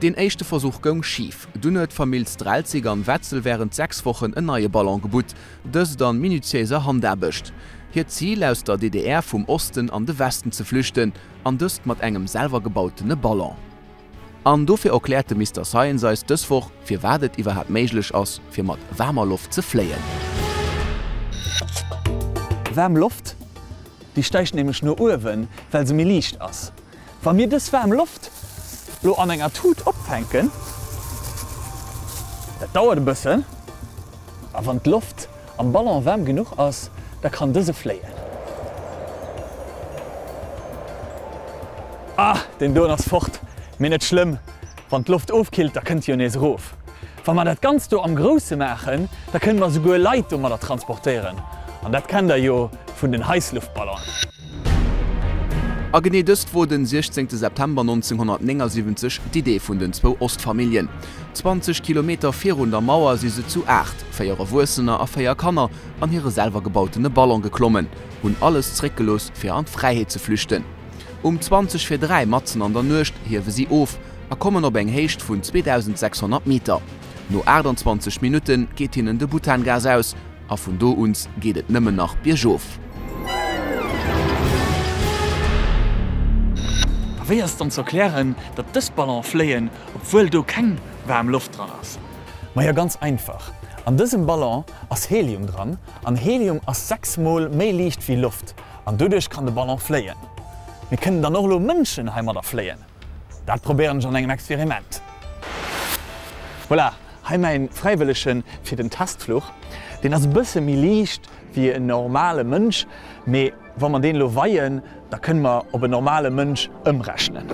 Deen éischte Versuch goung schif. Dunn huet d'Famill Strelzyk an Wetzel wärend 6 Wochen en neie Ballon gebutt, dëst an minutiéiser Handaarbecht. Hiert Zil, aus der DDR vum Osten an de Westen ze flüchten, an dëst mat engem selwer gebautene Ballon. An dofir erkläert de Mister Science eis dës Woch, firwat et iwwerhaapt méiglech ass, fir mat waarmer Loft ze fléien. Waarm Loft, déi steigt nämlech no uewen, well se méi liicht ass. Wa mir dës waarm Loft lo an enger Tut opfänken, dat dauert e bëssen, a wann d'Loft am Ballon waarm genuch ass, da kann dëse fléien. Ah, deen doen ass fort. Mee net schlëmm, wann d'Loft ofkillt, da kënnt se jo nees erof. Wa mer dat Ganzt do am Grousse maachen, da kënne mer souguer Leit domadder transportéieren. An dat kennt der jo vun den Heissluftballonen. A genee dëst wor den 16 September 1979 d'Idee vun den zwou Ostfamilljen. 20 Kilometer virun der Mauer si se zu 8, 4 Erwuessener a 4 Kanner, an hire selwer gebautene Ballon geklommen, hunn alles zréckgelooss fir an d'Fräiheet ze flüchten. Um 20 fir 3 matzen an der Nuecht hiewe si of a kommen op eng Héicht vun 2.600 Meter. No 28 Minutte geet hinnen de Butangas aus a vun do uns geet et nëmmen nach biergof. A wéi ass et dann ze erklären, datt dës Ballon fléien, obwuel do keng waarm Loft dran ass? Majo ganz einfach, an dësem Ballon ass Helium dran an Helium ass 6 mol méi liicht wéi Loft. An doduerch kann de Ballon fléien. Mee kënnen dann och elo Mënschen heimadder fléien? Dat probéieren ech an engem Experiment. Voilà, hei mäin Fräiwëllegen fir den Testfluch. Deen ass e bësse méi liicht wéi en normale Mënsch, mee wa mer deen elo weien, da kënne mer op en normale Mënsch ëmrechnen.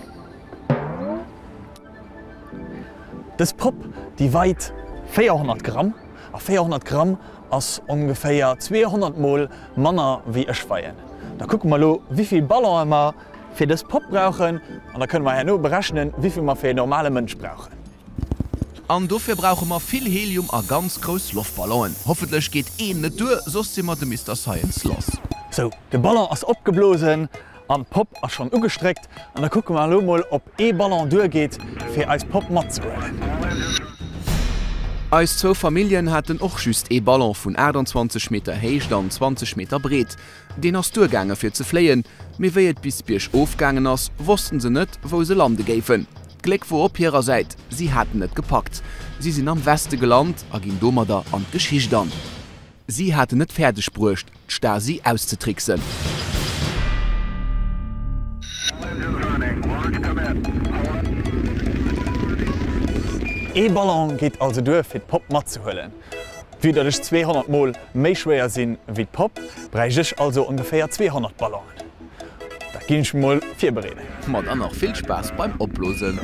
Dës Popp, déi weit 400 Gramm, a 400 Gramm ass ongeféier 200 mol manner wéi ech weien. Da kucke mer elo wéivill Ballonë mer fir dës Popp brauchen an da kënne mer herno berechnen wéivill mer fir een normale Mënsch brauchen. An dofir brauche mer vill Helium a ganz grouss Loftballonen. Hoffentlech geet een net duer, soss si mer de Mister Science lass. Sou, de Ballon ass opgeblosen An d'Popp ass schonn ugestréckt an da kucke mer elo mol op ee Ballon duer geet fir eis Popp matzehuelen. Eis zwou Familljen haten och just ee Ballon vun 28 Meter Héicht an 20 Meter Breet. Deen ass duergaange fir ze fléien, mee wéi et bis biergof gaangen ass, wossten se net wou se lande géifen. D'Gléck wor op hirer Säit, si haten et gepackt. Si sinn am Weste gelant a ginn domadder an d'Geschicht an. Si haten et fäerdeg bruecht, d'Stasi auszetricksen. Ee Ballon geet also duer fir d'Popp matzehuelen. Vue datt ech 200 mol méi schwéier sinn wéi d'Popp, bräicht ech also ongeféier 200 Ballonen. Dat ginn ech mol virbereeden. Ma dann nach vill Spaass beim Opblosen.